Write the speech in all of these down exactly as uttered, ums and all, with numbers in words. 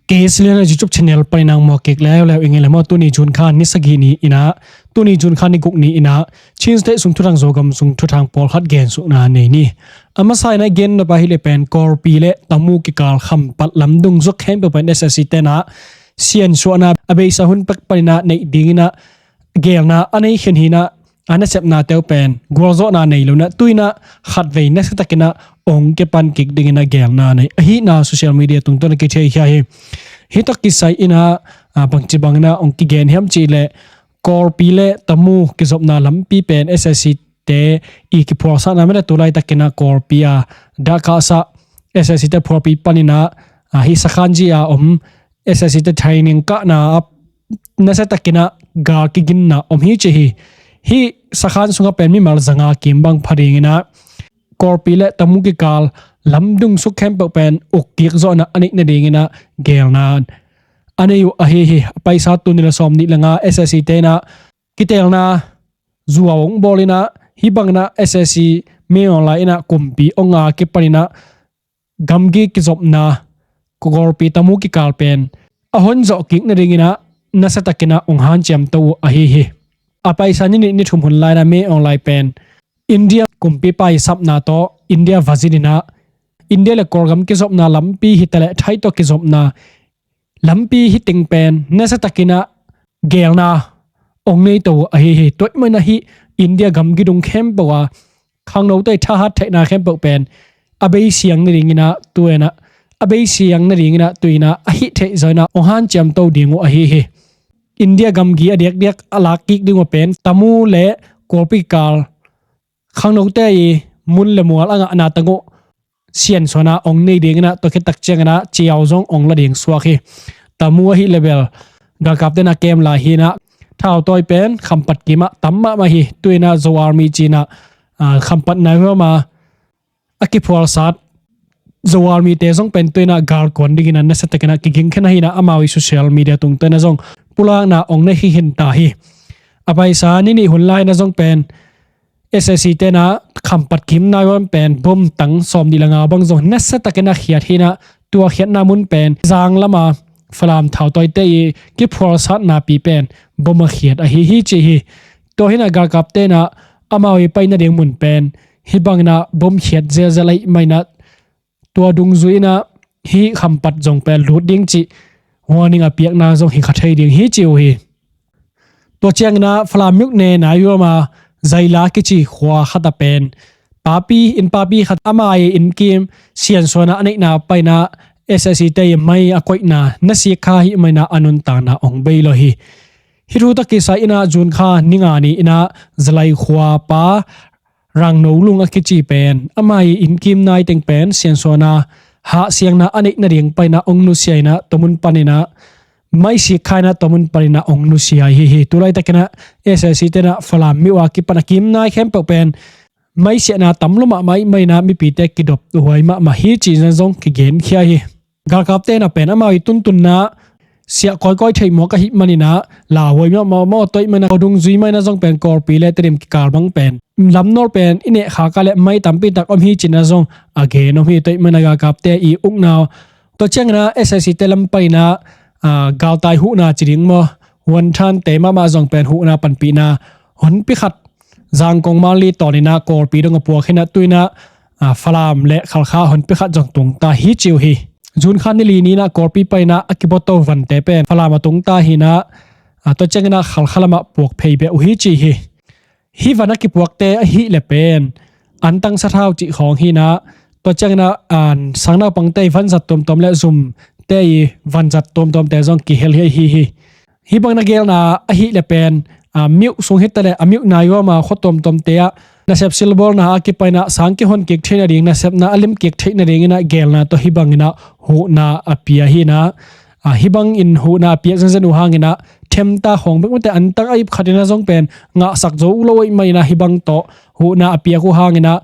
Kei Silian a YouTube channel panin ah mawk kik leuleu ing ei le maw. Tuni June kha ni sagih ni in ah, tuni June kha ni guk ni in ah Chin State sung thuthang, Zogam sung thuthang pawlkhat gensukna nei ni. A masa in ah gen nop ahi le pen Kawlpi le Tamu kikal Khampat lamdung zuk khempeuh pen SAC ten ah siansuahna a beisa hun pek panin ah neih dingin ah gelna a nei khin hi in ah, a nasepnate uh pen gualzawhna nei lo in ah, tu in ah khatvei nasiatakin ah ong kipan kik dingin ah gelna nei ahihna social media tungtawn a kitheikhia hi. Hih tawh kisai in ah, a, bangci bangin ah ong kigen hiam cih leh Kawlpi le Tamu kizopna lampi pen SAC te i kiphualsatna mete tu laitakin ah Kawlpi a dah kahsa SAC te phualpi panin ah, a, hih Sakhan zi a om SAC te training kahna ah nasiatakin ah gal kiginna om hi ci hi. Hih Sakhan sungah pen mimal zanga kim bang pha dingin ah Kawlpi le Tamu kikal lamdung suk khempeuh pen uk kik zawhna a neih nadingin ah gelna a nei uh ahi hi. A paisa tul nih le sawmnih le nga SAC te in ah kiteelna zuau ong bawl in ah, hih bangin ah SAC Min Aung Hlaing in ah kumpi ong a kipanin ah gamgi kizopna Kawlpi Tamu kikal pen a hon zawh kik nadingin ah nasiatakin ah ong hanciamto uh ahi hi. A paisa ni nih ni thum hun lai in ah Min Aung Hlaing pen India kumpipa i sapna tawh India va zin in ah India le Kawlgam kizopna lampi hi ta leh Thai tawh kizopna lampi hi teng pen nasiatakin ah gelna ong neito uh ahi hi. Tua ahih manin ah hih India gamgi dung khempeuh a khangnote i thahat theihna khempeuh pen a bei siang nadingin ah tu in ah, a bei siang nadingin ah tu in ah a hih theih zawh in ah ong hanciamto ding uh ahi hi. India gamgi a diakdiak a lak kik ding uh pen Tamu le Kawlpi kikal khangnote i mun le mual a ngahna tang uh siansuahna ong nei dingin ah tua khit tak ciangin ah ciau zong ong la ding suak hi. Tamu ahi le bel galkapte in ah kem lai hi in ah, thautawi pen Khampat kim ah tam mahmah hi. Tu in ah Zo Army ci in ah, a, Khampat nai huam a a kiphualsat Zo Army te zong pen tu in ah galkuan dingin ah nasiatakin ah kiging khin ahi in ah amau i social media tungtawn in ah zong pulakna ong nei hi khin ta hi. A paisa ni nih hun lai in ah zong pen SAC te in ah Khampat kim nai huam pen bom tang sawmnih le nga bang zong nasiatakin ah khiat hi in ah, tua khiatna mun pen zang lam a Falam thautawite i kiphualsatna pi pen bom a khiat ahi hi ci hi. Tua hi in ah galkapte in ah amau i pai nading mun pen hih bangin ah bom khiat zelzel ahih manin ah tua dungzui in ah hih Khampat zong pen lut ding cih warning a piakna zong hi kha thei ding hi ci uh hi. Tua ciangin ah Falam myone nai huam a Zaila kici khua khat ah pen papi, inn papi khat ama i innkim siansuahna a neihna panin ah SAC te i mai a koihna na sik kha ahih manin ah a nuntakna ong bei lo hi. Hih thu tawh kisai in ah June kha ni nga ni in ah Zalai khua pa Rangno Lung a kici pen ama i innkim nai teng pen siansuahna hahsiangna a neih nading panin ah ong nusia in ah tua mun panin ah mai sik kha in ah tua mun panin ah ong nusia hi hi. Tu laitakin ah SAC te in ah Falam myo a kipan a kim nai khempeuh pen mai siahna tam lua mahmah ahih manin ah mipite kidop huai mahmah hi ci in ah zong kigenkhia hi. Galkapte in ah pen amau i tuntunna siah kawikawi theih mawk ahih manin ah lauhuai mahmah maw. Tua ahih manin ah tua dungzui mah in ah zong pen Kawlpi le Tedim kikal bang pen lamnawl pen i neh khak a leh mai tampi tak om hi ci in ah zong a gen om hi. Tua ahih manin ah galkapte i ukna, tua ciangin ah SAC te lam panin ah, a, galtai huhna ci ding maw, huanthante mahmah zong pen huhna panpihna honpi khat Zangkong Manli tawnin ah Kawlpi dong a puak hi in ah tu in ah, a, Falam le Khalkha honpi khat zong tungta hi ci uh hi. June kha ni li ni in ah Kawlpi panin ah a kibuato vante pen Falam a tungta hi in ah, a, tua ciangin ah Khalkha lamah puak phei beh uh hi ci hi. Hih van a kipuakte ahih leh pen antang sathau cih khawng hi in ah, tua ciangin ah, a, sangnaupangte i vanzat tuamtuam le zumte i vanzat tuamtuamte zong kihel hi hi hi. Hih bangin a gelna ahih leh pen, a, myo sung hi ta leh a myo nai huam a khua tuamtuamte ah nasep silbawlna a kipan in ah sang kihon kik theih nading, nasepna a lim kik theih nadingin ah gelna tawh hih bangin ah huhna a pia hi in ah, a, hih bangin huhna a piak zenzen uh hangin ah themta khawng bek mate antang a ip khat in ah zong pen ngahsak zo uh lo ahih manin ah hih bang tawh huhna a piak uh hangin ah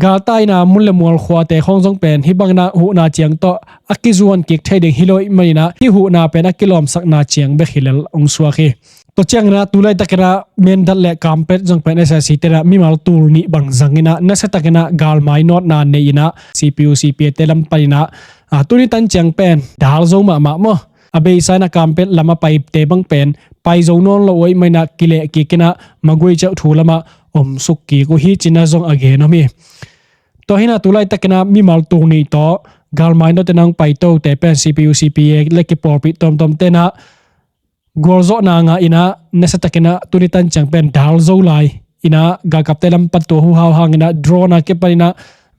galtai in ah mun le mual khuate khawng zong pen hih bangin ah huhna ciang tawh a kizuan kik thei ding hi lo ahih manin ah hih huhna pen a kilawmsakna ciang bek hi lel ong suak hi. Tua ciangin ah tu laitakin ah Mindat le Kanpetlet zong pen SAC te in ah mimal tul nih bang zangin ah nasiatakin ah galmai nawtna nei in ah CPO CPA te lam panin ah a, tuni tan ciang pen dal zo mahmah maw. A beisa in a kampet lam a paite bang pen pai zo nawn lo uh ahih manin a kileh kik in a magui ceuh thu lamah om suk kik uh hi ci-in a zong a gen om hi. Tua hi in a tu laitak in a mimal tul nih tawh galmai dawte nang paitote pen C P U, C P A le kipawlpih tuamtuamte in a gualzawhna ngah in a nasiatak in a tuni tan ciang pen dal zo lai in a galkapte lam pan tua huhau hang in a drone a kipan in a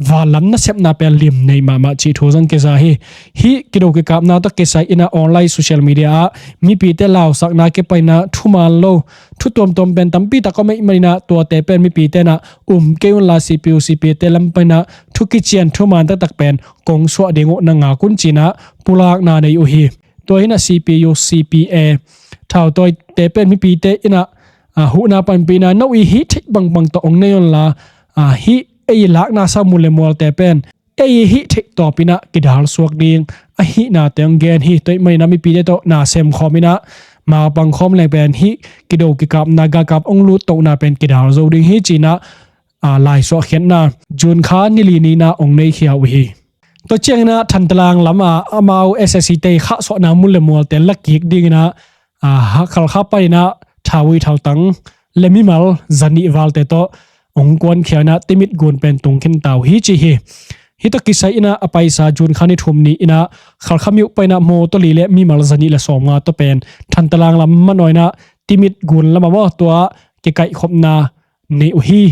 van lam nasepna pen lim nei mahmah cih thu zong kiza hi. Hih kido kikapna tawh kisai in a online social media ah mipite lausakna kipan in a thuman lo thu tuamtuam pen tampi tak om ahih manin a tuate pen mipite in a um kei unla C P U, C P A te lam pan in a thu kician thuman taktak pen kong suah ding uh na ngak un ci-in a pulakna nei uh hi. Tua hi in a C P U, C P A thautawite pen mipite in a, a, huhna panpihna no i hih theih bangbang tawh ong nei unla, a, hih ei lakna sa mun le mualte pen ei hih theih tawp in a kidal suak ding ahihnate ong gen hi. Tua ahih manin a mipite tawh na sem khawm in a mapang khawm leng pen hih kido kikapna galkap ong lut tohna pen kidal zo ding hi ci-in a, a, laisuahkhiatna June kha ni li ni in a ong neikhia uh hi. Tua ciangin a Thantalang lamah amau S A C te khahsuahna mun le mualte la kik dingin a, a, Khalkha panin a thaui thautang le mimal zanih valte tawh ong kuankhia in a Timit gun pen tungkhin ta uh hi ci hi. Hih tawh kisai in a a paisa June kha ni thum ni in a Khalkha myo panin a mawtaw li le mimal zanih le sawmnga tawh pen Thantalang lam manaw in a Timit gun lamah maw tua kikaihkhopna nei uh hi.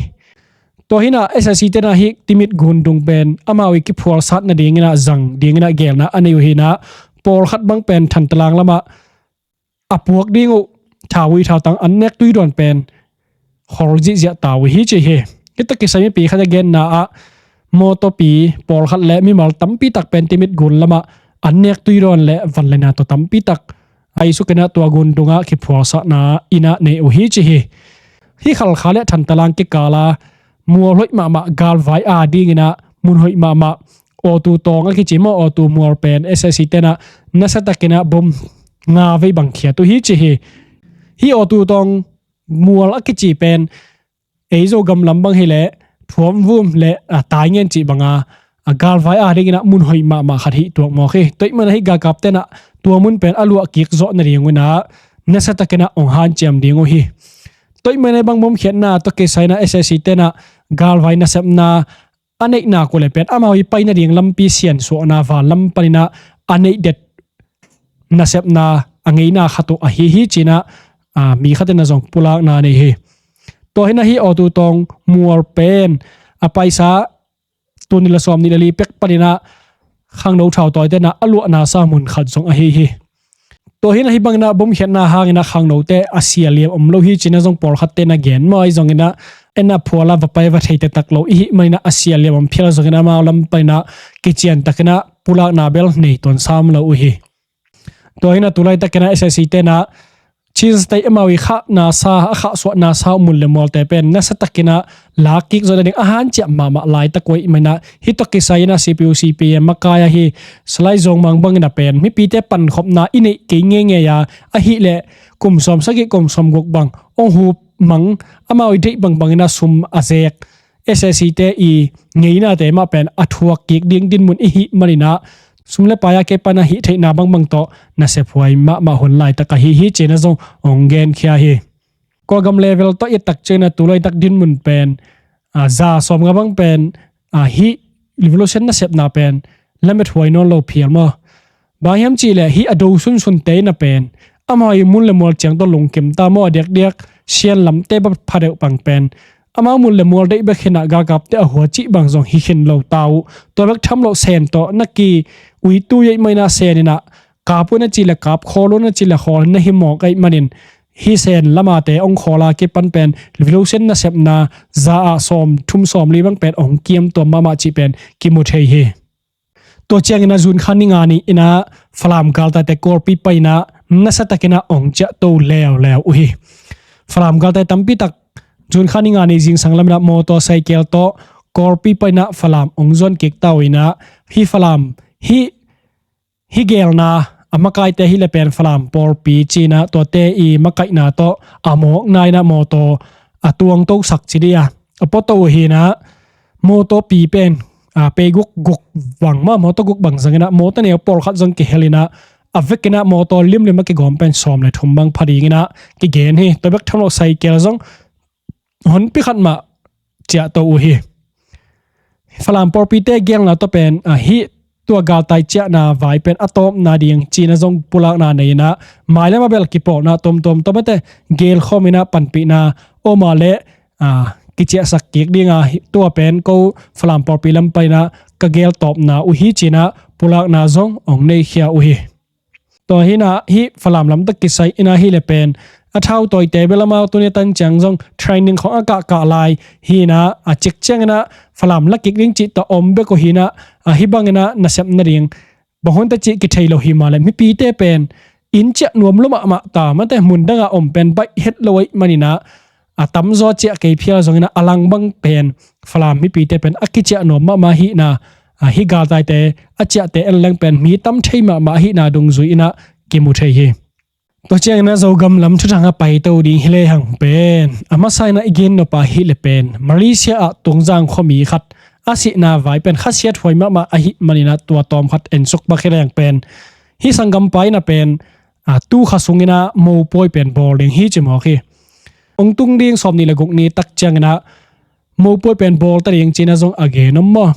Tua hi in a S A C te in a hih Timit gun dung pen amau i kiphualsat nadingin a zang dingin a gelna a nei uh hi in a pawlkhat bang pen Thantalang lamah a puak ding uh thaui thautang an nek tui dawn pen khol zihziah ta uh hi ci hi. Hih tawh kisai mipi khat a genna ah mawtawpi pawlkhat le mimal tampi tak pen Timit gun lamah an nek tui dawn le vanlena tawh tampi tak a isuk in a tua gun dungah kiphualsatna in a nei uh hi ci hi. Hih Khalkha le Thantalang kikal a mual hoih mahmah galvai a dingin a mun hoih mahmah Awtu tawng a kici maw, Awtu mual pen S A C te in a nasiatak in a bom nga vei bang khiat uh hi ci hi. Hih Awtu tawng mual a kici pen ei Zogam lam bang hileh Thuamvum le, a, Taingen cih banga, a, galvai a dingin a mun hoih mahmah khat hih tuak mawk hi. Tua ahih manin a hih galkapte in a tua mun pen a luah kik zawh nading un a nasiatak in a ong hanciam ding uh hi. Tua ahih manin a bang bom khiatna tawh kisai in a S A C te in a galvai nasepna a neihna uh le pen amau i pai nading lampi siansuahna van lam panin a a neih det nasepna a ngeina khat uh ahi hi ci-in a, a, mi khat in a zong pulakna nei hi. Tua hi in a hih Awtu tawng mual pen a paisa tul nih le sawmnih le li pek panin a khangno thautawite in a a luahna sa mun khat zong ahi hi. Tua hi in a hih bangin a bom khiatna hangin a khangnote a sia liam om lo hi ci-in a zong pawlkhatte in a gen maw, ahi zongin a en a phual a va pai va thei taktak lo i hih manin a a sia liam om phial zongin a amau lam panin a kician takin a pulakna bel nei tuan sam lo uh hi. Tua hi in a tu laitak in a S A C te in a Chin State amau i khahna sa, a khahsuahna sa uh mun le mualte pen nasiatak in a lak kik zawh nading a hanciam mahmah laitak uh ahih manin a hih tawh kisai in a C P U C P M makai ahi Salai Zong Mang bangin a pen mipite pankhopna i neih kei ngeingei a, ahih leh kum sawmsagih kum sawmguk bang ong hup mang, amau i deih bangbangin a sum a zek S A C te i ngeinate mah pen a thuak kik ding dinmun i hih manin a sum le pai a kipan a hih theihna bangbang tawh na sephuai mahmah hun laitak ahi hi ci-in a zong ong genkhia hi. Kawlgam level tawh i et tak ciangin a tu laitak dinmun pen, a, za sawmnga bang pen, a, hih revolution nasepna pen lamet huai nawn lo phial maw? Bang hiam cih leh hih a do sunsunte in a pen amau i mun le mual ciang tawh lungkim ta maw, a diakdiak Sian lamte bang phadeuh bang pen amau mun le mual deih bek hi in a galkapte a hua cih bang zong hi khin lo ta uh. Tua bek tham loh Sen tawh na ki-uitu uh ahih manin a Sen in a kap un a cih leh kap, khawl un a cih leh khawl na hi mawk ahih manin hih Sen lamate ong khawl a kipan pen revolution nasepna za ah sawmthum sawmli bang pen ong kiam tuam mahmah cih pen kimu thei hi. Tua ciangin a June kha ni nga ni in a Falam galtaite Kawlpi panin a nasiatak in a ong ciahto leuleu uh hi. Falam galtai tampi tak June kha ni nga ni zingsang lam in a mawtaw saikel tawh Kawlpi panin a Falam ong zuan kik ta uh in a hih Falam hih hih gelna a makaite hi leh pen Falam pawlpi ci-in a tuate i makaihna tawh a mawkna in a mawtaw a tuangtosak ci dih a, a puato uh hi in a mawtawpi pen a, pei guk, guk bang mah, mawtaw guk bang zang in ah, mawtaw neu pawlkhat zong kihel in ah, a vek in ah mawtaw limlim a kigawm pen sawm le thum bang pha ding in ah kigen hi. Tua bek tham lo cycle zong honpi khat mah ciah to uh hi. Falam pawlpite gelna tawh pen, a, hih tua galtai ciahna vai pen a tawpna ding ci-in ah zong pulakna nei in ah, mailam ah bel kipawlna tuamtuam tawh mate gelkhawm in ah panpihna om a leh, a, kiciahsak kik ding a, hi, tua pen ko Falam pawlpi lam pan in ah ka gel tawpna uh hi ci-in ah pulakna zong hong neikhia uh hi. Tua hi in ah hih Falam lam tawh kisai in ah hi leh pen a thautawite bel amau tuni tan ciang zong training khawng a kahkah lai hi in ah, a cik ciangin ah Falam la kik ding cih tawh om bek uh hi in ah, a, hih bangin ah nasep nading bang hun ta cih kithei lo hi mah leh mipite pen inn ciah nuam lua mahmah ta, mate mun dangah om pen baih het lo ahih manin ah, a tamzaw ciah kei phial zongin ah a lang bang pen Falam mipite pen a kiciah nuam mahmah ahihna, a, hih galtaite a ciahte en leng pen mi tam thei mahmah ahihna dungzui in ah kimu thei hi. Tua ciangin ah Zogam lam thuthang a paito ding hi lehang pen a masa in ah i gen nop a hi leh pen Malaysia ah Tungzang khuami khat a sihna vai pen khasiathuai mahmah ahih manin ah tua tawm khat ensuk bak hi lehang pen hih sanggampa in ah pen, a, tu kha sungin ah mopawi pen bawl ding hi ci mawk hi. Hong tung ding sawmnih le guk ni tak ciangin ah mopawi pen bawl ta ding ci-in ah zong a gen om maw?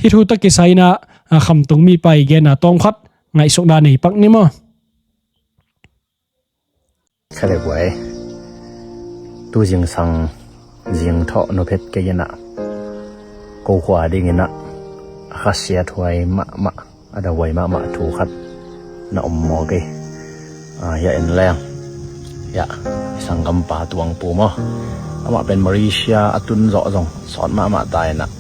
Hih thu tawh kisai in ah, a, khamtung mipa i genna tawm khat ngaihsutna nei pak ni maw? Kha le guai. Tu zingsang zingthawh nuphet kei in ah ko khua dingin ah a khasiathuai mahmah, a dahuai mahmah thu khat na om mawk hi. A, hiah en leng, hiah i sanggampa Tuangpu maw, amah pen Malaysia a tun zawh zong sawt mahmah ta in ah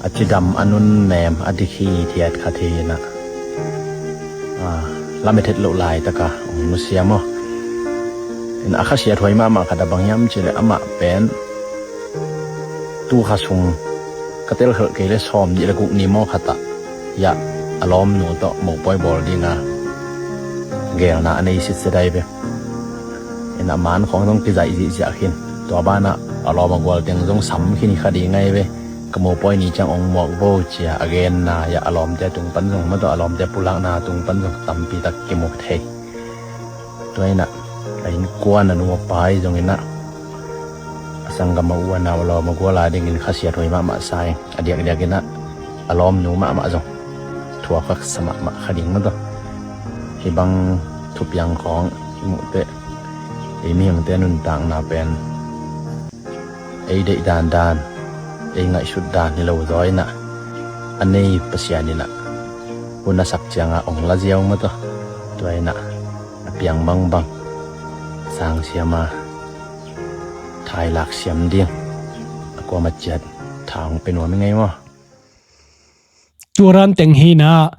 a cidam, a nunnem, a dik hithiat khat hi in ah, a, lamet het loh laitak a hong nusia maw. In ah a khasiathuai mahmah khat a bang hiam cih leh amah pen tu kha sung ka telkhelh kei leh sawmnih le guk ni maw khat ah hiah a lawmnu tawh mopawi bawl ding a gelna a nei sitset ai ve. In ah man khawng zong kizaih zihziah khin, tua banah a lawm a gual teng zong sam khin hi kha ding ai ve. Ka mopawi ni ciang hong muak vo ci-a a genna hiah a lawmte tung pan zong, mawtaw a lawmte pulakna tung pan zong tampi tak kimu thei. Tua in ah a innkuan a nu a pa i zongin ah a sanggam a u a nau a lawm a gual a dingin khasiathuai mahmah sa ing. A diakdiakin ah a lawmnu mahmah zong thuak haksa mahmah kha ding mawtaw. Hih bang thupiang khawng i muh teh ei mihingte nuntakna pen ei deih dandan, ei ngaihsut dan hi lo zaw in ah a nei Pasian in ah hun a sak ciangah hong la ziau mawtaw. Tua in ah a piang bangbang sang siam a thailak siam ding a kuamah ciat tha hong pia nuam i ngei maw? Tua dan teng hi in ah,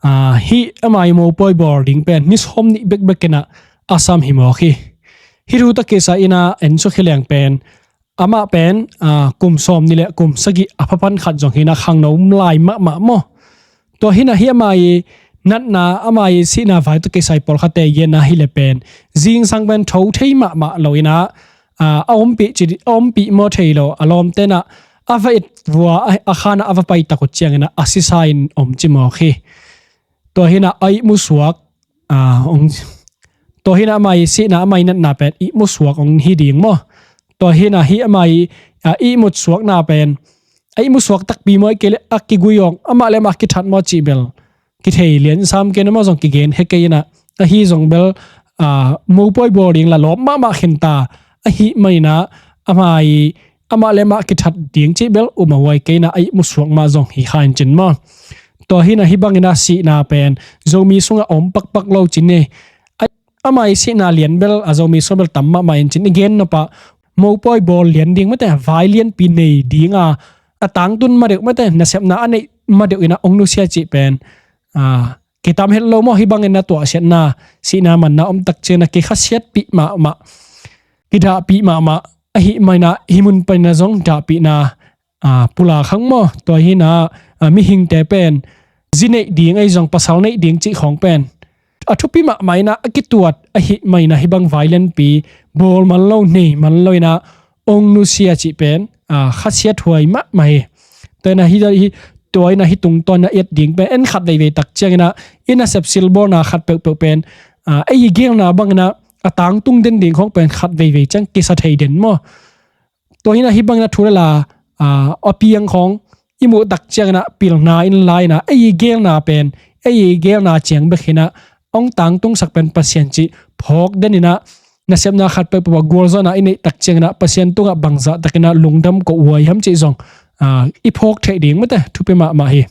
a, hih amah i mopawi bawl ding pen ni sawmnih bekbek in ah a sam hi mawk hi. Hih thu tawh kisai in ah ensuk hi leng pen amah pen, a, kum sawmnih le kum sagih a pha pan khat zong hi in ah khangno lai mahmah maw. Tua hi in ah hih amah i natna, amah i sihna vai tawh kisai pawlkhatte i genna hi leh pen zingsang pen tho thei mahmah lo in ah, a, a ompih ci, a ompih maw thei lo, a lawmte in ah a va et vua a, a khan ah a va pai tak uh ciangin ah a sisa in om ci mawk hi. Tua hi in ah a ihmu suak, a, hong, tua hi in ah amah i sihna, amah i natna pen ihmu suak hong hi ding maw? Tua hi in ah hih amah i, a, ihmut suakna pen a ihmu suak takpi maw, ahih kei leh a kigui hong amah le amah kithat maw cih bel kithei lian sam kei na maw, zong kigen khe kei in ah, ahi zong bel, a, mopawi bawl ding la lawp mahmah khin ta ahih manin ah amah i amah le amah kithat ding cih bel um a huai kei in ah a ihmu suak mah zong hi kha in cin maw. Tua hi in ah hih bangin ah sihna pen Zomi sungah a om pakpak lo cin hi. A, amah i sihna lian bel a Zomi sungah bel tam mahmah in cin, i gen nop ah mopawi bawl lian ding mate, vai lianpi nei ding a, a tangtun madeuh mate, nasepna a neih madeuh in ah hong nusia cih pen, a, kitam het lo maw. Hih bangin ah tuahsiatna, sihna manna om tak ciangin ah kikhasiatpih mahmah, kidahpih mahmah ahih manin ah hih mun panin ah zong dahpihna, a, pulak hang maw. Tua hi in ah, a, mihingte pen zi neih ding ahi zong, pasal neih ding cih khawng pen a thupi mahmah in ah a kituat ahih manin ah hih bang vai lianpi bawl man lo, nei man lo in ah hong nusia cih pen, a, khasiathuai mahmah hi. Tua in ah hih, hih Tua inah hih tungtawn inah i et ding pen en khat veivei tak ciang inah i nasep silbawlna khat peuhpeuh pen, ah, ei i geelna bang inah a tangtung den ding khawng pen khat veivei ciang kisa thei den maw. Tua hi inah hih bang inah thu le la, ah, a piang khawng i muh tak ciang inah pilna in la inah ei i geelna pen ei i geelna ciang bek hi inah hong tangtungsak pen Pasian cih phawk den inah nasepna khat peuhpeuh ah gualzawhna i neih tak ciang inah Pasian tungah bangzah tak inah lungdam ko huai hiam cih zong, ah, i phawk theih ding mate thupi mahmah hi.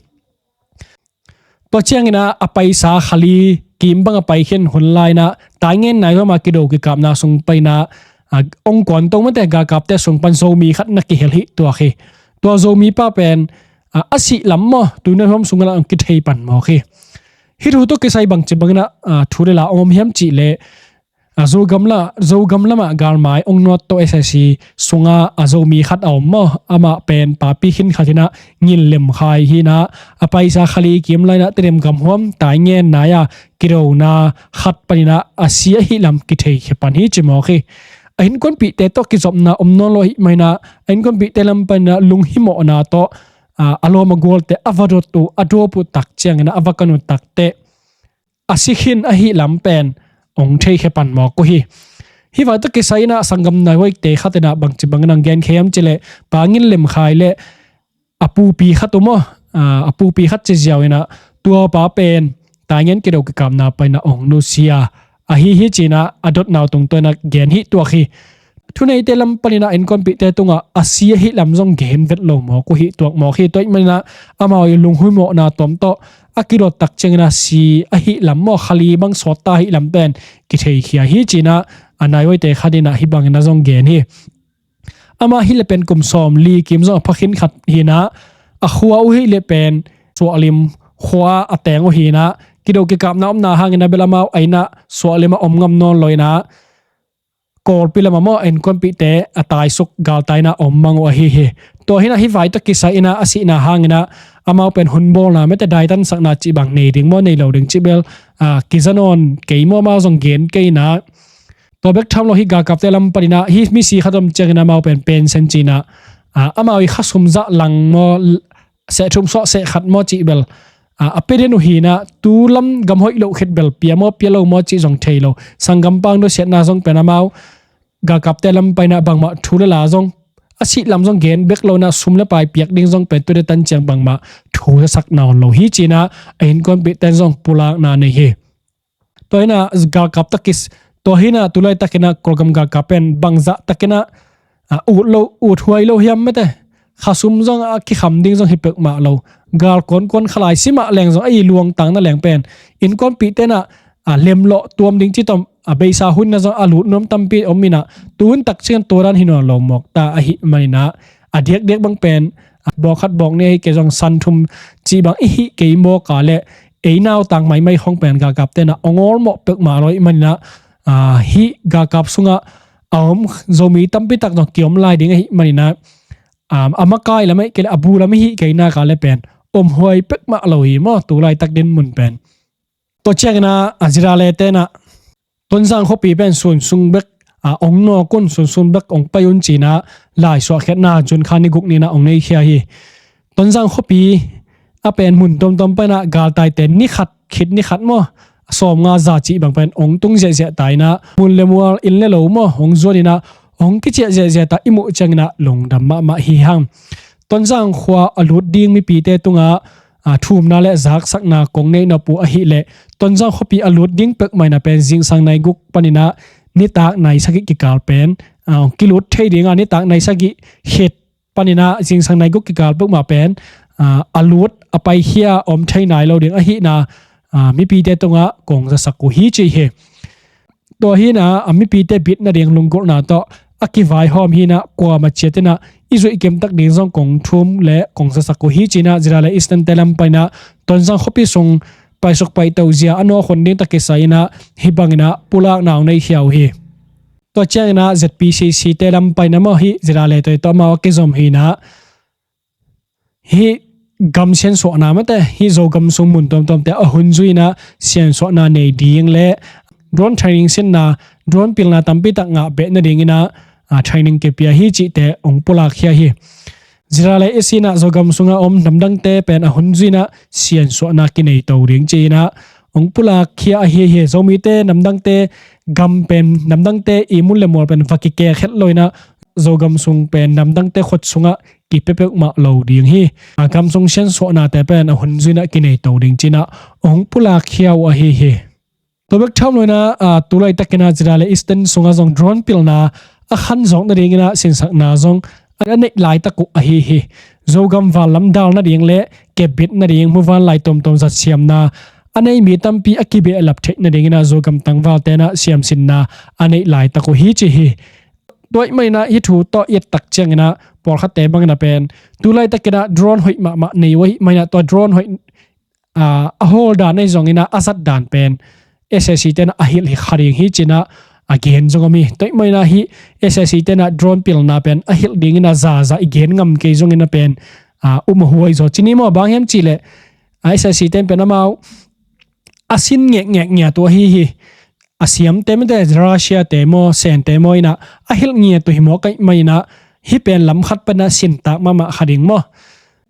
Tua ciang inah a paisa khali kim bang a pai khin hun lai inah taingen nai huam a kido kikapna sung pai inah, ah, ong kuan to mate galkapte sung pan Zomi khat na kihel hi tuak hi. Tua Zomi pa pen, ah, a sih lam maw, tui nai huam sung inah ong kithei pan mawk hi. Hih thu tawh kisai bangci bang inah, ah, thu le la om hiam cih leh, a Zogam la, Zogam lamah galmai ong nawt tawh S S C sungah a Zomi khat a om maw, amah pen papi khin khat inah ngin lemkhai hi inah a paisa khali kim lai inah Tedim gam huam taingen nai a kidona khat pan inah a si ahih lam kitheikhia pan hi ci mawk hi. A innkuanpihte tawh kizopna om nawn lo ahih man inah a innkuanpihte lam pan inah lunghimawhna tawh, ah, a lawm a gualte a va dot uh a dawp uh tak ciang inah a va kan uh tak teh a si khin ahih lam pen ong theikhia pan mawk uh hi. Hih vai tawh kisai inah sanggam nai huaite khat inah bangci bang inah ong genkhia hiam cih leh pa ngin lemkhai le a pupi khat uh maw, ah, a pupi khat ci ziau inah tua pa pen taingen kido kikapna pan inah ong nusia ahi hi ci inah a dotna uh tungtawn inah gen hi tuak hi. Thuneite lam pan inah innkuanpihte tungah a si ahih lam zong gen vet lo mawk uh hi tuak mawk hi. Tua ahih man inah amau i lunghimawhna tuam tawh a kidot tak ciang inah si ahih lam maw, khali bang sawt ta ahih lam pen kitheikhia hi ci inah a nai huaite khat inah hih bang inah zong gen hi. Amah hi leh pen kum sawmli kim zong a pha khin khat hi inah a khua uh hi leh pen Suahlim khua a teng uh hi inah kido kikapna omna hang inah bel amau a inn ah Suahlim ah om ngam nawn lo inah Kawlpi lamah maw a innkuanpihte a taisuk galtai inah om mang uh ahi hi. Tua hi inah hih vai tawh kisai inah a sihna hang inah amau pen hunbawlna mate daitansakna cih bang nei ding maw nei lo ding cih bel, ah, kiza nawn kei maw, amau zong gen kei inah. Tua bek tham lo hih galkapte lam pan inah hih misi khat om ciang inah amau pen pension ci inah, ah, amau i khasum zah lang maw, seh thum suah seh khat maw cih bel, ah, a pia den uh hi inah tu lam gam hoih loh khit bel pia maw pia lo maw cih zong thei lo. Sanggam pang nusiatna zong pen amau galkapte lam pan inah bangmah thu le la zong a sih lam zong gen bek lo inah sum le pai piak ding zong pen tu deitan ciang bangmah thu zasak nawn lo hi ci inah a innkuanpihte in zong pulakna nei hi. Tua hi inah galkap takis, tua hi inah tu laitak inah Kawlgam galkap pen bangzah tak inah, ah, ut lo, ut huai lo hiam mate. Khasum zong a kikham ding zong hi peuhmah lo. Gal kuankuan khalai si mah leng zong a i luangtang na leng pen innkuanpihte inah, ah, lemlawh tuam ding ci tawm, ah, beisa hun inah zong a lut nuam tampi om inah tu hun tak ciang tua dan hi nawn lo mawk ta ahih man inah a diakdiak bang pen, ah, bawk khat bawk nih ahi kei zong san thum cih bang i hih kei mawk a leh ei nautang maimai khawng pen galkapte inah ong awlmawh peuhmah lo ahih man inah, ah, hih galkap sungah a om Zomi tampi tak zong kiom lai ding ahih man inah, ah, a makai lam ahih kei leh a bu lam i hih kei nak a leh pen om huai peuhmah lo hi maw tu laitak dinmun pen. Tua ciang inah a Zirale te inah Tonzang khuapi pen sunsung bek, ah, ong nawk un, sunsun bek ong pai un ci inah lai suahkhiatna June kha ni guk ni inah ong neikhia hi. Tonzang khuapi a pen mun tuamtuam pan inah galtaite ni khat khit ni khat maw, sawmnga za cih bang pen ong tung ziahziah ta inah mun le mual inn le lo maw ong zuan inah ong kiciah ziahziah ta i muh ciang inah lungdam mahmah hi hang. Tonzang khua a lut ding mipite tungah, ah, thumna le zaksakna kong neih nop uh ahih leh Tonzang khuapi a lut ding peuhmah inah pen zingsang nai guk pan inah nitak nai sagih kikal pen, ah, kilut thei ding a nitak nai sagih khit pan inah zingsang nai guk kikal peuhmah pen, ah, a lut a paikhia om thei nai lo ding ahihna, ah, mipite tungah kong zasak uh hi ci hi. Tua hi inah a mipite bit nading lunggulhna tawh a kivaihawm hi inah kuamah ciat inah i zuih kimtak ding zong kong thum le kong zasak uh hi ci inah Zirale Eastern te lam pan inah Tonzang khuapi sung paisuk paito zia a nawk hun ding tawh kisai inah hih bang inah pulakna ong neikhia uh hi. Tua ciang inah Z P C C te lam pan inah maw hih Zirale te tawh amau a kizom hi inah hih gam siansuahna mate, hih Zogam sung mun tuamtuamte a hun zui inah siansuahna nei ding le drone training sinna, drone pilna tampi tak ngah beh nading inah, ah, training kipia hi cihte ong pulakkhia hi. Zira le East in ah Zogam sungah om namdangte pen a hun zui in ah siansuahna kinei to ding ci-in ah hong pulak khia ahi hi. Zomite namdangte gam pen namdangte i mun le mual pen va kikek het lo in ah Zogam sung pen namdangte khut sungah kipia peuhmah lo ding hi. A gam sung siansuahnate pen a hun zui in ah kinei to ding ci-in ah hong pulak khia uh ahi hi. Tua bek tham lo in ah, aa, tu laitakin ah Zira le East sungah zong drone pilna a khan zawk nadingin ah sinsakna zong a neih laitak uh ahi hi. Zogam val lam dal nading le kebit nading muvanlai tomtom zat siamna a nei mi tampi a kibehlap theih nadingin ah Zogam tangvalte in ah siamsinna a neih laitak uh hi ci hi. Tua ahih manin ah hih thu tawh i et tak ciangin ah pawlkhatte bangin ah pen tu laitakin ah drone hoih mahmah nei uh ahih manin ah tua drone hoih, aa, a hawl dan ahi zongin ah a zat dan pen SAC te in ah a hilh hi kha ding hi ci-in ah a gen zong om hi. Tua ahih manin ah hih SAC te in ah drone pilna pen a hilh dingin ah zaza i gen ngam kei zongin ah pen, aa, um a huai zaw ci ni maw, bang hiam cih leh, aa, SAC te in pen amau a sin ngekngek ngiat uh ahi hi. A siamte mite, Russia te maw, Sente maw in ah a hilh ngiat uh hi mawk ahih manin ah hih pen lam khat panin ah sintak mahmah kha ding maw.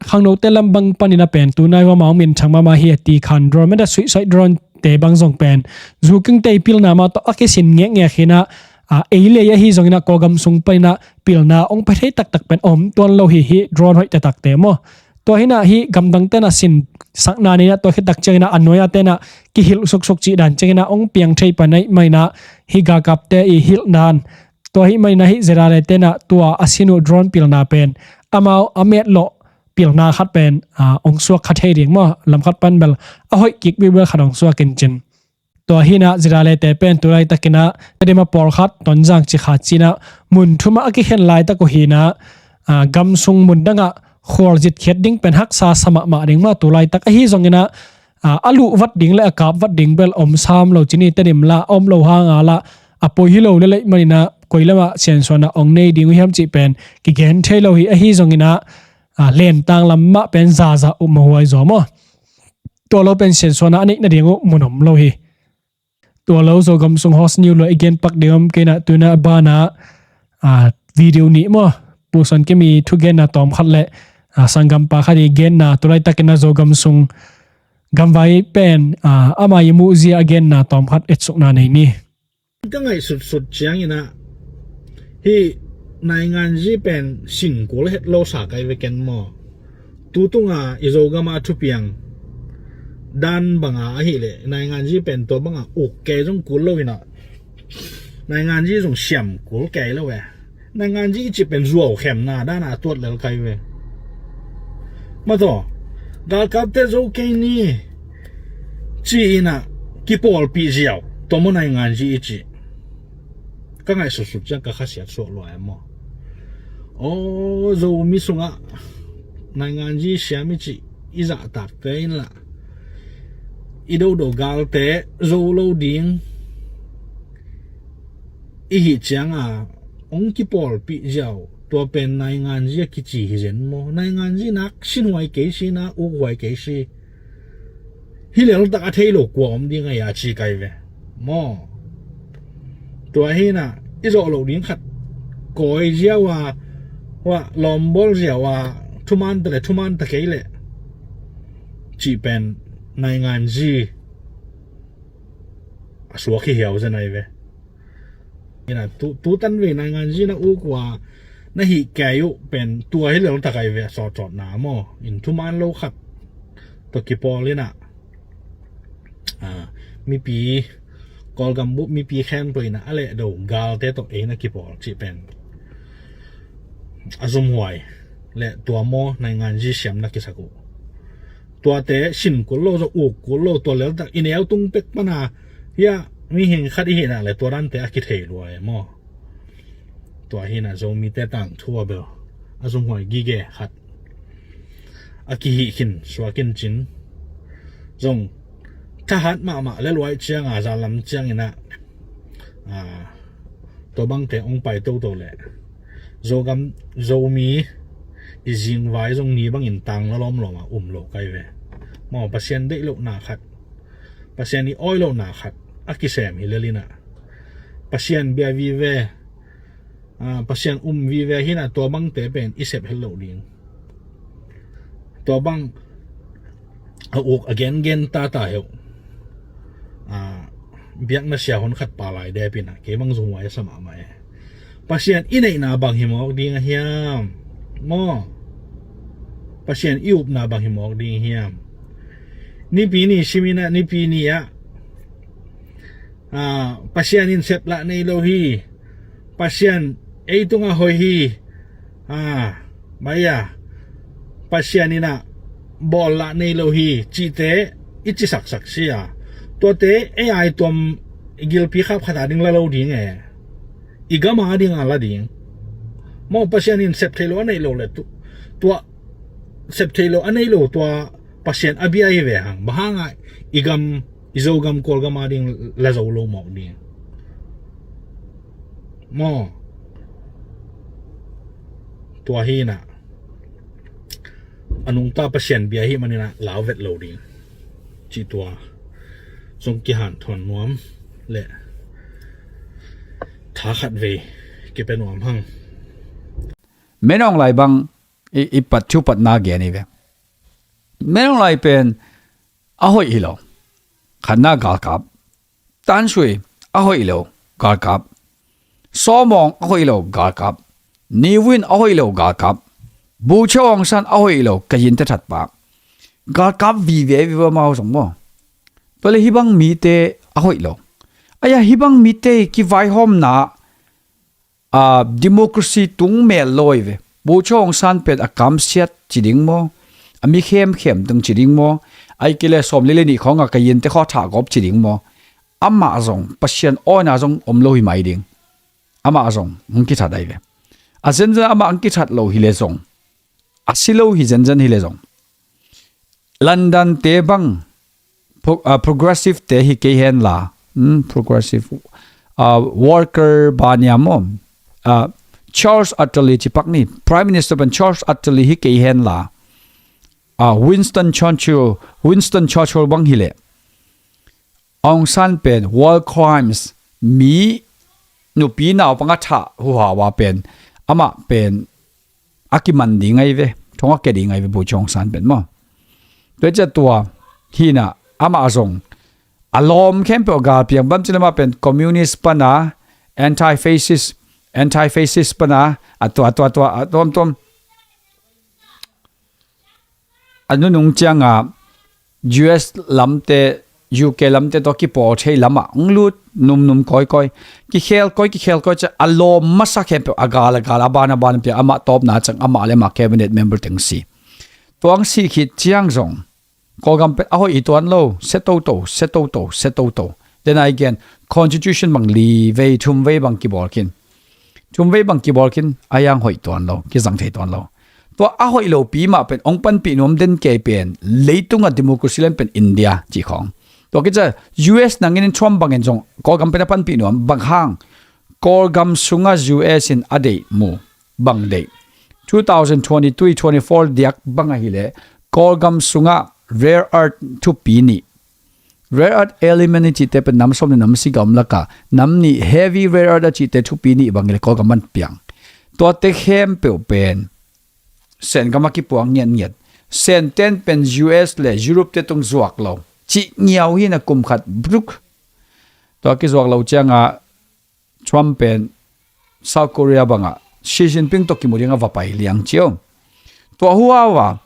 Khangnote lam bang panin ah pen tunai uh amau minthang mahmah hi a, tikhan drone mite, suicide drone te bang zong pen zukingte i pilna mah tawh a kisin ngekngek hi in ah, aa, ei le ei ahi zongin ah Kawlgam sung panin ah pilna hong pia thei taktak pen om tuan lo hi, hih drone hoih taktakte maw. Tua hi in ah hih gamdangte in ah sinsakna nei in ah tua khit tak ciangin ah a nuai-ate in ah kihilh suksuk cih dan ciangin ah hong piang thei pan ahih manin ah hih galkapte i hilh dan. Tua ahih manin ah hih Zira le te in ah tua a sin uh drone pilna pen amau a metlawh pilna khat pen, aa, hong suak kha thei ding maw, lam khat pan bel a hoih kik bibel khat hong suak in cin. Tua hi in ah Zira le te pen tu laitakin ah Tedim ah pawlkhat Tonzang Cikha ci-in ah mun thum ah a kikhen laitak uh hi in ah, aa, gam sung mun dangah khualzin khiat ding pen haksa sa mahmah ding maw, tu laitak ahi zongin ah, aa, a luh vat ding le a kap vat ding bel om sam lo ci ni, Tedim lah a om lo hang a lah a poi hi lo lel ahih manin ah koi lamah siansuahna hong nei ding uh hiam cih pen kigen thei lo hi. Ahi zongin ah, aa, lentang lam mah pen zaza um a huai zaw maw. Tua lo pen siansuahna a neih nading uh mun om lo hi. Tua lo Zogam sung hot news lo i gen pak ding om kei in ah tu in ah a ban ah, aa, video nih maw, Pu Suan Kim i thugenna tawm khat le, aa, sanggampa khat i genna tu laitakin ah Zogam sung gamvai pen, aa, ama i muhzia a genna tawm khat etsukna nei ni. Ka ngaihsut sut ciangin ah hih nainganzi pen sin kul het lo sa kai ve ken maw. Tu tunga i Zogam ah thupiang dan banga ahih leh nainganzi pen tua banga uk kei zong kul lo in ah nainganzi zong siam kul kei lo ve. Nainganzi i cih pen zuau khemna dan a tuat lel kai ve. Mataw, galkapte zo kei ni ci-in ah kipawlpih ziau, tua maw nainganzi i cih. Ka ngaihsut sut ciang ka khasiat suak lua e maw. Aw, Zomi sungah nainganzi siam i cih i zahtakte in lah i dodo galte zo lo ding i hih cianga hong kipawlpih ziau, tua pen nainganzi a kici hi zen maw. Nainganzi nak sin huai kei si, nak uk huai kei si. Hi leltak a thei lo kua om ding a, a ci kai ve maw. Tua hi in ah i zawh loh ding khat kawi ziau a, hua lawmbawl ziau a, thuman ta le thuman ta kei leh cih pen nainganzi a suak hi hiau zen ai ve. Ina tu, tu tan vei nainganzi na uk uh a na hih kei uh pen tua hi lel tak ai ve, a sawtsawtna maw. In thuman lo khat tawh kipawl in ah, a, mipi, Kawlgam bup mipi khempeuh in ah a leh do galte tawh ei na kipawl cih pen a zumhuai le tua maw nainganzi siam na kisak uh. Tuate sin kul lo, zawh uk kul lo, tua leltak i neu tung pek pana hia mihing khat i hihna le tua dante a kithei lua e maw. Tua hi in ah Zomite tangthu a bel a zumhuai gige khat a kihih khin suak in cin. Zong thahat mahmah le luai cianga zalam ciangin ah, a, tua bangte hong pai toto leh Zogam, Zomi i zingvai zong ni bangin tang la lawmlawm a um lo kai ve maw. Pasian deih lohna khat, Pasian i awi lohna khat a kisem hi lel in ah Pasian bia vive, a, Pasian um vive hi in ah tua bangte pen i sep het loh ding. Tua bang a uk a gengen tata heuh, a, biakna sia hon khat pa lai depin a kei bang zong huai a sa mahmah e. Pasian i neihna bang hi mawk ding a hiam? Maw? Pasian i upna bang hi mawk ding hiam? Nipi ni simin ah, nipi ni ah, a, Pasian in sep lah nei lo hi. Pasian ei tungah hoih hi. A, mai a, Pasian in ah bawl lah nei lo hi cihte i ci saksak si a, tuate ei ai tuam i gilpi khap khat a ding la lo ding e. I gam a ding a la ding. Maw, Pasian in sep thei lo a nei lo le tu, tua sep thei lo a nei lo tua Pasian a bia hi ve hang. Bang hang a i gam, i Zogam Kawlgam a ding la zo lo mawk ding. Maw, tua hi na, a nungta Pasian bia hi manin a lau vet lo ding. Cih tua zong kihanthawn nuam le tha khat vei kipia nuam hang. Menawng lai bang i, i pat thu patna gen i ve. Menawng lai pen a hoih hi lo. Khatna galkap. Tansui a hoih lo, galkap. Sawmawng a hoih lo, galkap. Niwin a hoih lo, galkap. Bucha Aung San a hoih lo, ka yinte thatpa. Galkap vive vive mau zong maw. Tua le hibang mite a hoih lo. Aya hibang mite kivaihawmna a, democracy tung mel lo hi ve. Bucha Aung San pen a kamsiat ci ding maw? A mi khemkhem tung ci ding maw? Ai kile sawmli le nih khawng a ka yinte khaw thah gawp ci ding maw? Amah zong Pasian awina zong om lo hi mai ding. Amah zong hong kithat ai ve. A zenzen amah hong kithat lo hi le zong, a si lo hi zenzen hi le zong, London te bang pro-, ah, progressive te hi kei hen la, hmm, progressive, ah, worker bania maw, ah, Charles Attlee ci pak ni, Prime Minister pen Charles Attlee hi kei hen la, ah, Winston Churchill, Winston Churchill bang hi le, Aung San pen war crimes, mi nupi naupang a thah huhau a pen, amah pen a kiman ding ahi ve, thong a kia ding ahi ve, Bucha Aung San pen maw. Tua ciah tua hi na, amah zong a lawm khempeuh a galpiang bang ci le amah pen communist pana, anti-fascist, anti-fascist pana, a tua, tua, tua, a tuamtuam. A nunung cianga U S lamte, U K lamte tawh kipawl thei lamah hong lut numnum kawikawi. Kikhel kawi, kikhel kawi ciah a lawm masa khempeuh a gal, a gal, a ban, a ban pia amah tawpna ciang amah le amah cabinet member teng si. Tua hong si khit ciang zong Kawlgam pen a hoih hi tuan lo, sia toto, sia toto, sia toto. Then again, constitution bang li vei, thum vei bang kibawl khin. Thum vei bang kibawl khin, a hiang hoih tuan lo, kizang thei tuan lo. Tua a hoih lopi mah pen hong panpih nuam den kei pen, leitunga democracy land pen India cih khawng. Tua kica U S nangin in Trump bangin zong Kawlgam pen a panpih nuam bang hang. Kawlgam sunga U S in a deih mu, bang deih. Two thousand twenty-three twenty-four diak bang ahileh, Kawlgam sunga rare earth thupi nih. Rare earth element i cihte pen nam sawm le nam si gam laka nam nih heavy rare earth a cihte thupi nih bang hileh Kawlgam man piang. Tuate khempeuh pen Sen gam a kipuang ngiatngiat. Sen ten pen U S le Europe te tung zuak lo. Cih ngiau hi na kum khat bruk. Tua kizuak lo cianga Trump pen South Korea bangah Xi Jinping tawh kimu dingah va pai liang cio. Tua huaua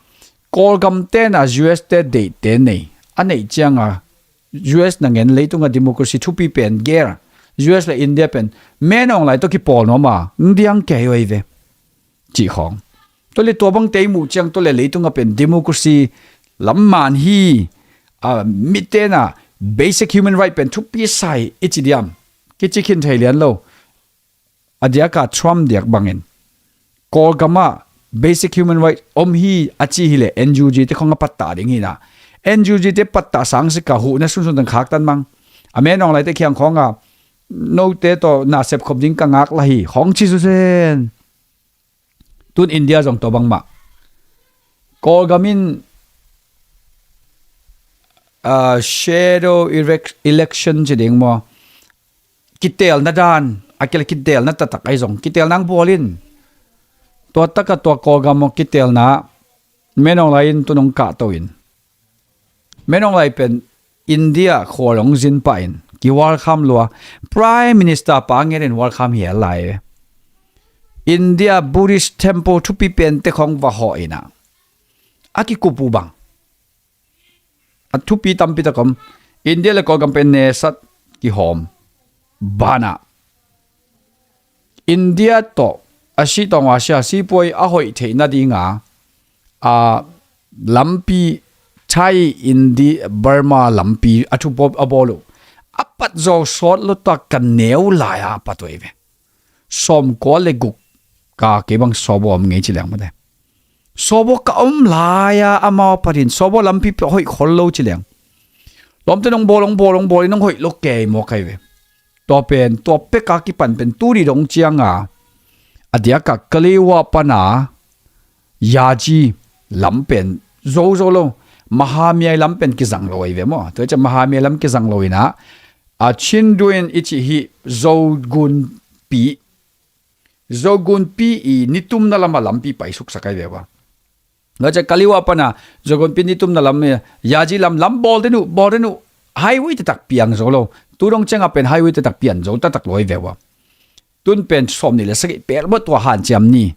Kawlgam tena U S te deihte nei a neih cianga U S na ngen leitunga democracy thupi pen ger. U S le India pen menawng lai tawh kipawl nuama ng diang kei oi ve. Cih khawng. Tua le tua bang tei muh ciang tua le leitunga pen democracy lam man hi, a, mitena basic human right pen thupi sai i ci diam. Kici khin thei lian lo. A diaka Trump diak bangin Kawlgama basic human right om hi a ci hileh N U G te khawng a pattah ding hina. N U G te pattah sang sika huhna sunsun tang khaktan mang. A menawng laite khiang khawnga note tawh nasep khop ding ka ngak la hi khawng ci susen. Tun India zong tua bangmah. Kawlgam in, ah, shadow elec-, election ci ding maw? Kitelna dan, a kile kitelna taktak ahi zong. Kitelna ang bual in. Tua taka tua Kawlgam maw kitelna Min Aung Hlaing in tu nong kahto in, Min Aung Hlaing pen India khual hong zin pah in ki welcome lua. Prime Minister pa ngen in welcome hi lai. India Buddhist temple thupi pen te khong va hawh in a, a kikup uh bang a thupi tampi tak om. India le Kawlgam pen nesat kihawm banah India tawh a si tawng a sia sipuai a hoih theih nadinga a lampi Thai, India, Burma lampi a thu a bawl uh a pat zaw sawt lo ta ka neu lai a pat uh ei ve. Sawmkua le guk ka kei bang sawbaw om ngei ci leng mate. Sawbaw ka om lai a amau a patin sawbaw lampi hoih khol lo ci leng. Lawmte nong bawl, nong bawl, nong bawl in nong hoih lo kei maw kai ve. Tua pen tua peka kipan pen tu ni dong cianga a diaka Kalewa pana Yaji lam pen zo zo lo. Mahamyai lam pen kizang lo ei ve maw. Tua ciang Mahamyai lam kizang lo ina a Chinduin i ci hi Zogunpi, Zogunpi i nitumna lama lampi pai suksak ai ve ua. Tua ciang Kalewa pana Zogunpi nitumna lam, Yaji lam, lam bawl den uh, bawl den uh. Highway taktak piang zo lo. Tu dong cianga pen highway taktak pian zo taktak lo ei ve ua. Tun pen sawm ni le sagih pel maw tua hanciam ni.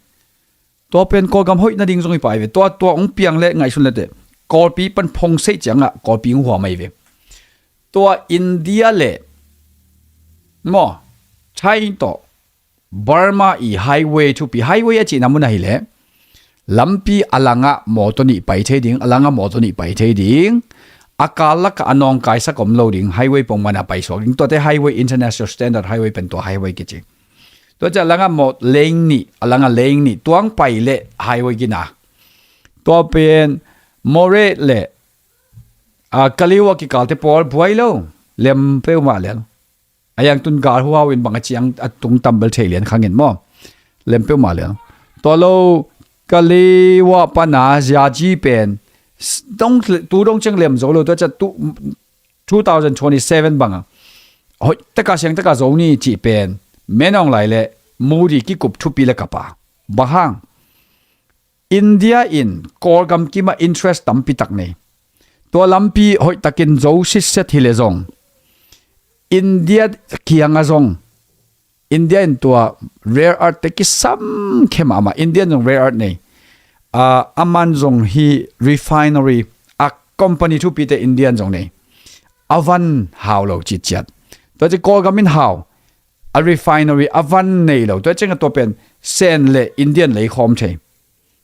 Tua pen Kawlgam hoih nading zong hi pai ve. Tua tua hong piang le ngaihsun le te Kawlpi pan phong seih cianga Kawlpi hong huam ai ve. Tua India le maw Thai tawh Burma i highway thupi, highway a cihna mun ahi le lampi a langah mawtaw nih pai thei ding, a langah mawtaw nih pai thei ding, a kal lakah a nawngkaisak om lo ding, highway pongmana pai suak ding. Tuate highway, international standard highway pen tua highway kici. Tua ciang a langah maw leng nih, a langah leng nih tuang pai le highway kina. Tua pen Moreh le a Kalewa kikalte pawl buai lo, lem peuhmah lel. A yang tun gal huhau in bang a ciang a tung tambel thei lian khangin maw. Lem peuhmah lian. Tua lo Kalewa pana Yaji pen tu dong ciang lem zo lo. Tua ciang two thousand twenty seven banga hoih taka siang taka zo ni cih pen Min Aung Hlaing le Modi kikup thupi le kapa. Bang hang India in Kawlgam kimah interest tampi tak nei. Tua lampi hoihtakin zo sitset hi le zong India kiangah zong India in tua rare earth te kisam khe mahmah. India in zong rare earth nei. A man zong hi refinery a company thupite India in zong nei. A van hau lo citciat. Tua ci Kawlgam in hau a refinery a van nei lo. Tua ciangah tua pen Sen le India in lei khawm thei.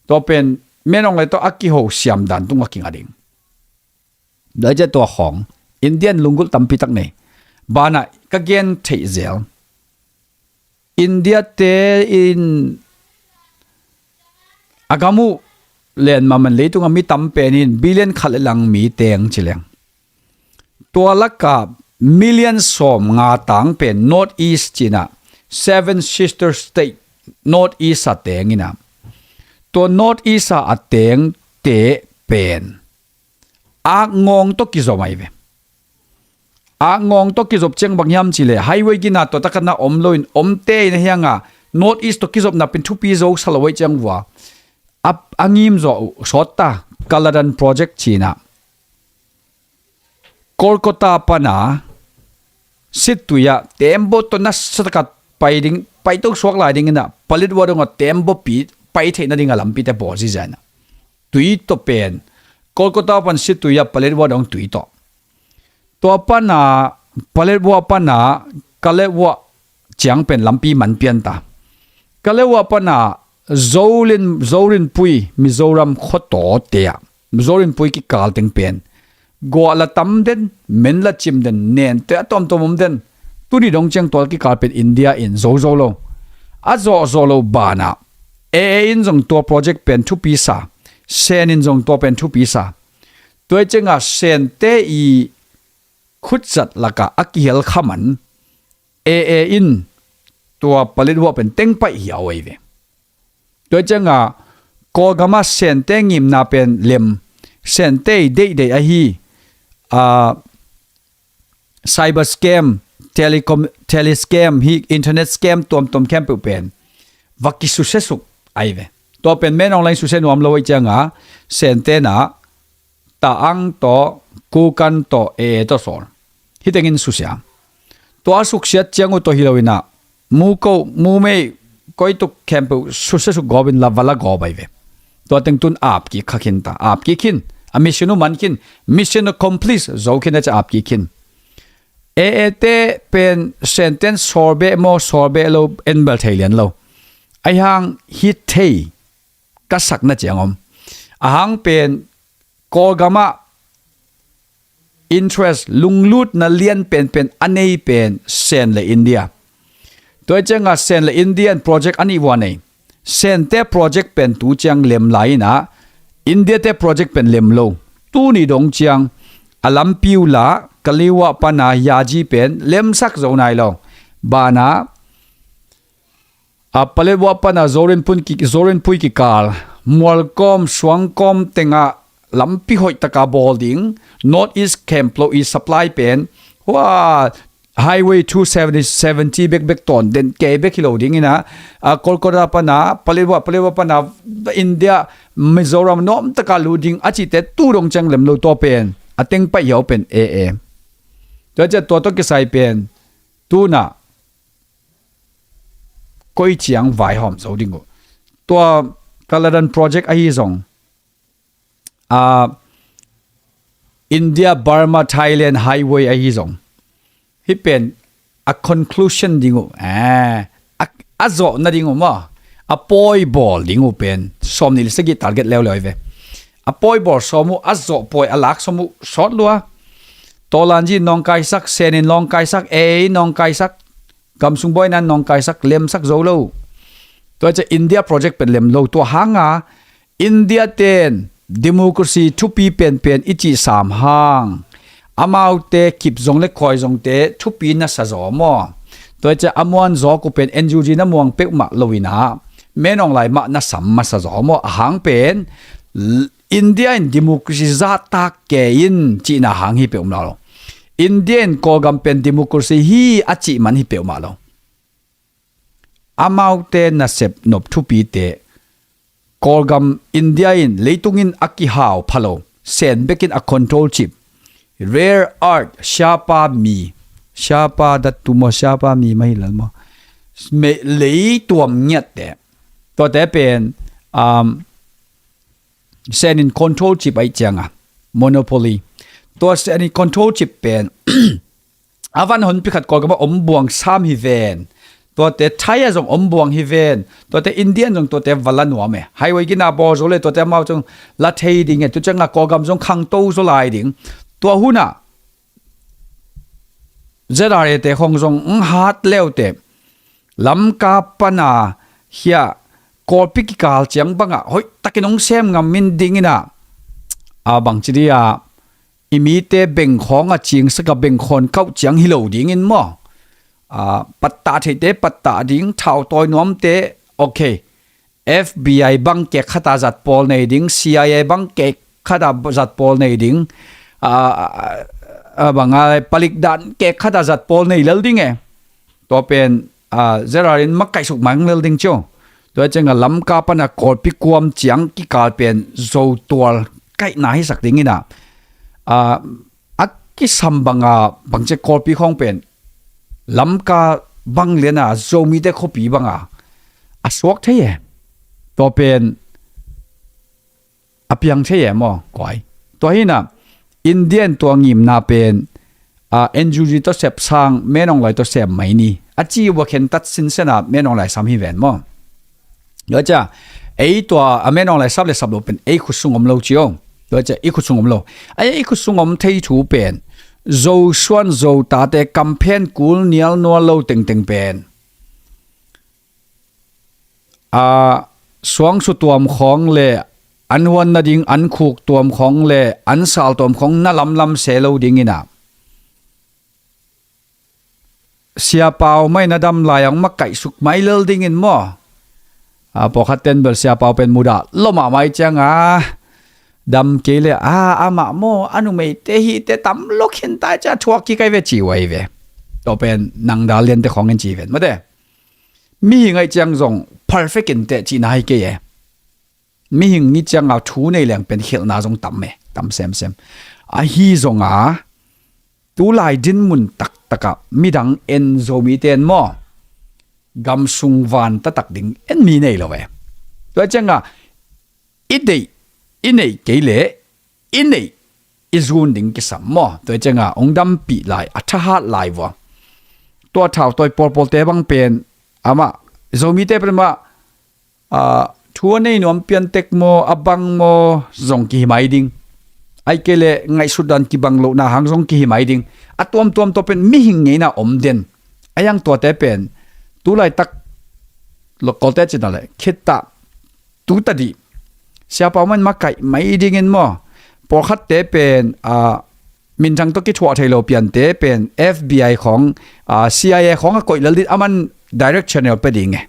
Tua pen Min Aung Hlaing tawh a kiho siam dan tungah kinga ding. Daicet tua khawng India in lunggulh tampi tak nei. Banah ka gen theih zel India te in a gam uh len maman leitungah mi tam pen in billion khat le lang mi teng ci leng. Tua lakah million sawm nga tang pen North East cinah Seven Sister State North East a teng inah tua North East a a teng te pen akngawng tawh kizom ai ve. Akngawng tawh kizop ciang bang hiam cileh highway gina tua takatna om loin omte ina hianga North East tawh kizopna pen thupi zo sa lo ai ciang vua a ngim zawh uh sawtta Kaladan project cinah Kolkata pana sittui ah tembaw tawh nasataka pai ding, paito suak lai ding inah Paletwa dongah tembaw pi pai theihna dingah lampite bawl zizia inah tui tawh pen Kolkata pan sittui ah Paletwa dong tui tawh. Tua pana Paletwa pana Kalewa ciang pen lampi man pianta. Kalewa pana Zorin, Zorinpui Mizoram khuatawte ah Zorinpui kikal teng pen guah la tam den, men la cim den, nente a tuamtuam om den. Tuni dong ciang tua kikal pen India in zo zo lo. A zawh zawh lo banah A A in zong tua project pen thupi sa, Sen in zong tua pen thupi sa. Tua i cianga Sente i khutzat lakah a kihel khaman A A in tua Paletwa pen tengpaih hi a uai ve. Tua i cianga Kawlgama Sente ngimna pen lem, Sente i deihdeih ahi a cyber scam, telecom, tele scam hi internet scam tuamtuam khempeuh pen va kisusesuk ai ve. Tua pen Min Aung Hlaing susia nuam lo ahih cianga Sente na Taang tawh, Kukan tawh, A A tawh sawl. Hih tengin susia. Tua a suksiat ciang uh tawh hi lo inah, mu ko, mu mei, koi tuk khempeuh susia suk gawp in la va la gawp ahi ve. Tua teng tun aap kik kha khin ta, aap kik khin, a mission uh man khin, mission accomplish zo khin a ci a aap kik khin. A A te pen Senten sawl beh maw, sawl beh lo, en bel thei lian lo. Ahi hang hi thei ka sakna ciang om. A hang pen Kawlgam ah interest, lunglutna lian penpen a nei pen Sen le India. Tua hi cianga Sen le India in project a nih vua nei. Sente project pen tu ciang lem lai inah, India te project pen lem lo. Tuni dong ciang a lampi uh la, Kaliwa pana Yaji pen lemsak zo nai lo. Bana a Paletwa pana Zorin Pui ki, Zorin Pui kikal, Mualkawm, Suangkawm tengah lampi hoih taka bawl ding, North East khempeuh i supply pen, hua, Highway two seventy, seventy bekbek tawn den kei bek hi lo ding inah, a Kolkata pana, Paletwa, Paletwa pana India, Mizoram nuam taka lut ding a cihte tu dong ciang lem lo. Tua pen a teng paih hiau pen A A. Tua ciah tua tawh kisai pen tunah koi ciang vaihawm zo ding uh. Tua Kaladan project ahi zong, a, India, Burma, Thailand highway ahi zong, hih pen a conclusion ding uh, eh, a, a zawh nading uh maw, a pawi bawl ding uh pen sawm nih le sagih target leuleu hi ve. A pawi bawl sawm uh, a zawh pawi a lak sawm uh sawt lua. Tawlanji in nawngkaisak, Sen in nawngkaisak, A A in nawngkaisak, gamsung buaina in nawngkaisak, lemsak zo lo. Tua ciah India project pen lem lo. Tua hanga India ten democracy thupi penpen i cih sam hang, amaute kip zong le khawi zongte thupi na sa zaw maw? Tua ciah a muan zawk uh pen N U G na muang peuhmah lo inah, Min Aung Hlaing mah na sam masa zaw maw? A hang pen India in democracy zahtak kei in cihna hang hi peuhmah lo. India in Kawlgam pen democracy hi a cih man hi peuhmah lo. Amaute nasep nop thupite, Kawlgam India in leitung in a kihau pha lo, Sen bekin a control cip, rare earth, siapa mi, siapa datu maw, siapa mi mah hi lel maw, me, leituam ngiatte, tuate pen, um, Sen in control cip ahih cianga, monopoly. Tua Sen in control cip pen a van honpi khat Kawlgam ah om buang sam hi ven. Tuate Thai ah zong om buang hi ven. Tuate Indian zong tuate va la nuam e. Highway gina bawl zo le tuate amau zong la thei ding e. Tu cianga Kawlgam zong khangto zaw lai ding. Tua hunah Z R A te khong zong ng hat leute Lamka pana hia Kawlpi kikal ciang bangah hoih takin hong sem ngam min ding inah, a bangci dia i mite bengkhawng a cingsak a bengkhawn kauh ciang hi lo dingin maw? A, pattah theite pattah ding, thautawi nuamte, okay. F B I bang kek khata zat pawl nei ding, C I A bang kek khata zat pawl nei ding, a, a, a, banga palik dan kek khata zat pawl nei lel ding e. Tua pen, a, Z R A in makaihsuk mang lel ding cio. Tua cianga Lamka pana Kawlpi kuam ciang kikal pen Zotual kaihna hisak ding inah, a, a kisam banga bangci Kawlpi khawng pen Lamka bang liana Zomite khuapi banga a suak thei e. Tua pen a piang thei e maw, kuai. Tua hinah Indian tua ngimna pen, a, N U G tawh sep sang Min Aung Hlaing tawh sem mai ni a ci uh a khentat sinsenah Min Aung Hlaing sam hi ven maw? Tua ciah ei tua a Min Aung Hlaing sap le sap lo pen ei khutsung om lo cio. Tua ciah i khutsung om lo. Ai, i khutsung om thei thu pen Zosuan Zotate kamphen kul nial nual lo tengteng pen, a, suangsu tuam khawng le an huan nading an khuk tuam khawng le an sal tuam khawng na lamlam se lo ding inah, Siapau mai na dam lai ang makaihsuk mai lel dingin maw? A, pawlkhat ten bel Siapau pen mudah lomah mai cianga dam kei le, a, amah maw a numeite hite tam lo khin tai cia thuak kik ai ve ci uh ai ve. Tua pen nang dal liante khawngin ci ven mate. Mihing aih ciang zong perfect in teh cihna hi kei e. mihing i cianga thu nei leng pen khelhna zong tam e, tam semsem. Ahi zonga tulai dinmun taktakah midang en Zomite in maw, gamsung vanta tak ding en mi nei lo e. Tua cianga i deih, i neih kei leh i neih i zun ding kisam maw. Tua cianga hong dampih lai, a thahat lai vua. Tua thau tawi pawlpawlte bang pen amah, Zomite pen amah, ah, thu a nei nuam piantek maw, a bang maw zong kihi mai ding. Ahih kei leh ngaihsut dan kibang lohna hang zong kihi mai ding. A tuamtuam tua pen mihing ngeina om den. A hiang tuate pen tulaitak lo Kawlte cina leh khitah tutadih siapa man makaih mai dingin maw, pawlkhatte pen, ah, minthang tawh kithuah thei lo piante pen F B I khawng, ah, C I A khawng a koih lel ding, aman direct channel pia ding e.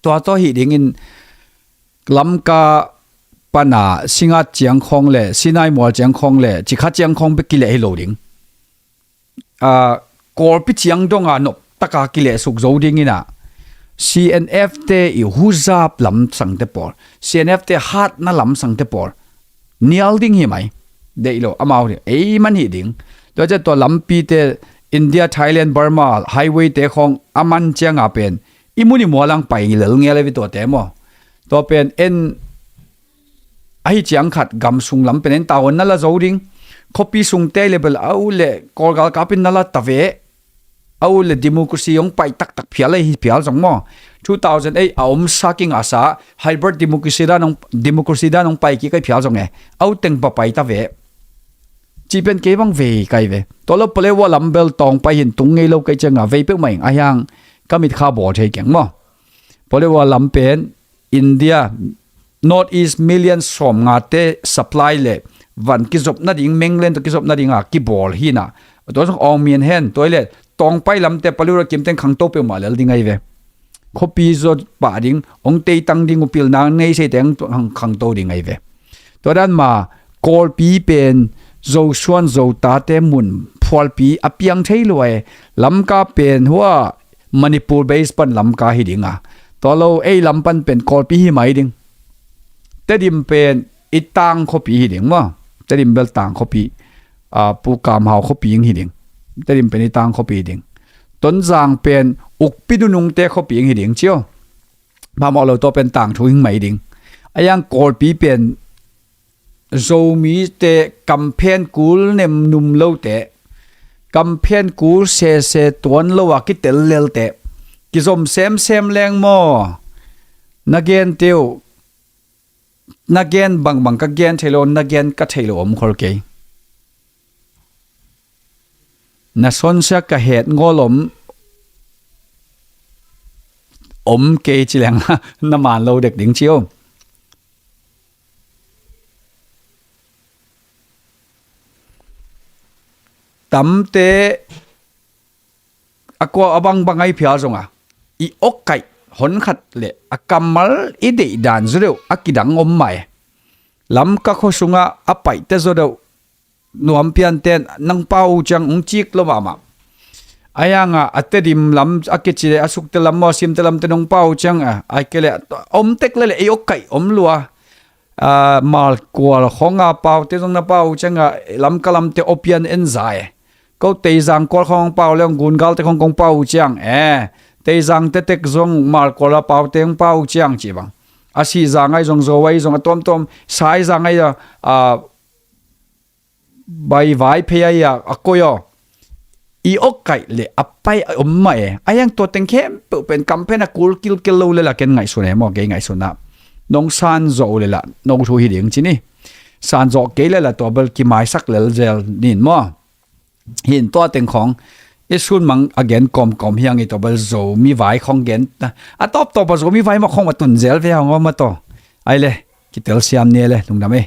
Tua tawh hi dingin Lamka pana Singat ciang khawng le Sinai mual ciang khawng le Cikha ciang khawng bek kileh hi lo ding. Ah, Kawlpi ciang donga nop taka kilehsuk zo dingin ah, C N F te i huzap lamsangte pawl, C N F te hatna lamsangte pawl nial ding hi mai. Deih lo, amau ding, ei man hi ding. Tua ciang tua lampite, India, Thailand, Burma highway te khawng a man cianga pen i mun i mual ang pai lel ngel e ve tuate maw. Tua pen en ahi ciang khat gamsung lam pen en tavuan na la zo ding. Khuapi sungte le bel a u le Kawl galkapin na la ta ve. A u le democracy hong pai taktak phial ahi phial zong maw. Two thousand eight a om sa kingasa hybrid democracy dan hong, democracy dan hong pai kik ahi phial zong e. A u teng pa pai ta ve. Cih pen kei bang vei kai ve. Tua lo Paletwa lam bel tawng pai hin tung ngei lo kei cianga vei peuhmah ing, a hiang ka mitkha bawl thei keng maw. Paletwa lam pen India, North East million sawmngate supply le van kizop nading, mainland tawh kizop nadinga kibawl hi na. Tua zong awng mian hen, tua hi le tawngpai lamte Paletwa kimteng khangto peuhmah lel ding ahi ve. Khuapi zaw pah ding, hong teitang ding uh pilna nei seite hong khangto ding ahi ve. Tua dan ma Kawlpi pen Zosuan Zotate mun phualpi a piang thei lua e. Lamka pen hua Manipur base pan Lamka hi ding a. Tua lo ei lam pan pen Kawlpi hi mai ding. Tedim pen i tang khuapi hi ding maw. Tedim bel tang khuapi, ah, Pu Kam Hau khuapi hi ding. Tedim pen i tang khuapi hi ding. Tonzang pen ukpi nunungte khuapi hi ding cio. Phamawh lo tua pen tangthu hing mai ding. A hiang Kawlpi pen Zomite kamphen kul nem num lote, kamphen kul sese tuan lo a kitel lelte, kizom semsem leng maw? Na gente uh, na gen bangbang ka gen thei lo, na gen ka thei lo om khol kei. Na sonsia ka het ngol om, om kei ci leng na man lo dek ding cio. Tamte a kua a bangbang ahi phial zonga i awkaih honkhat le a kammal i deih dan zaw deuh a kidang om mah e. Lamka khua sunga a paihte zaw deuh nuam pianten nang pau ciang ung cik lo mahmah. A hianga a Tedim lam a kici le a Sukte lam maw, Simte lamte nong pau ciang a, a kei le om tek lele ei awkaih om lua. Ah, Malkual khonga paute zong na pau cianga Lamka lamte awpian en za e. Ko Teizang kual khong pau le ong Gungalte khong kong pau ciang e. Teizang tetek zong Malkual a paute ong pau ciang ci bang. A Sihzang ahi zong, Zo ahi zong, a tuamtuam, Saizang ahi a, a, Bai vai phei ahi a, a koi aw. I awkaih le a pai a om mah e. A hiang tua teng khempeuh pen kamphen a kul kilkel lo le la ken ngaihsun e maw, kei ngaihsun ah. Nong sanzawh uh le la, no thu hi ding ci ni. Sanzawh kei le la tua bel kimaisak lelzel nin maw. Hin tua teng khong i sun mang a gen kawmkawm hiang i tua bel Zomi vai khong gen. A tawptawp a Zomi vai mah khong a tun zel ve hong om a taw. Ai le, kitel siam ni le, lungdam e.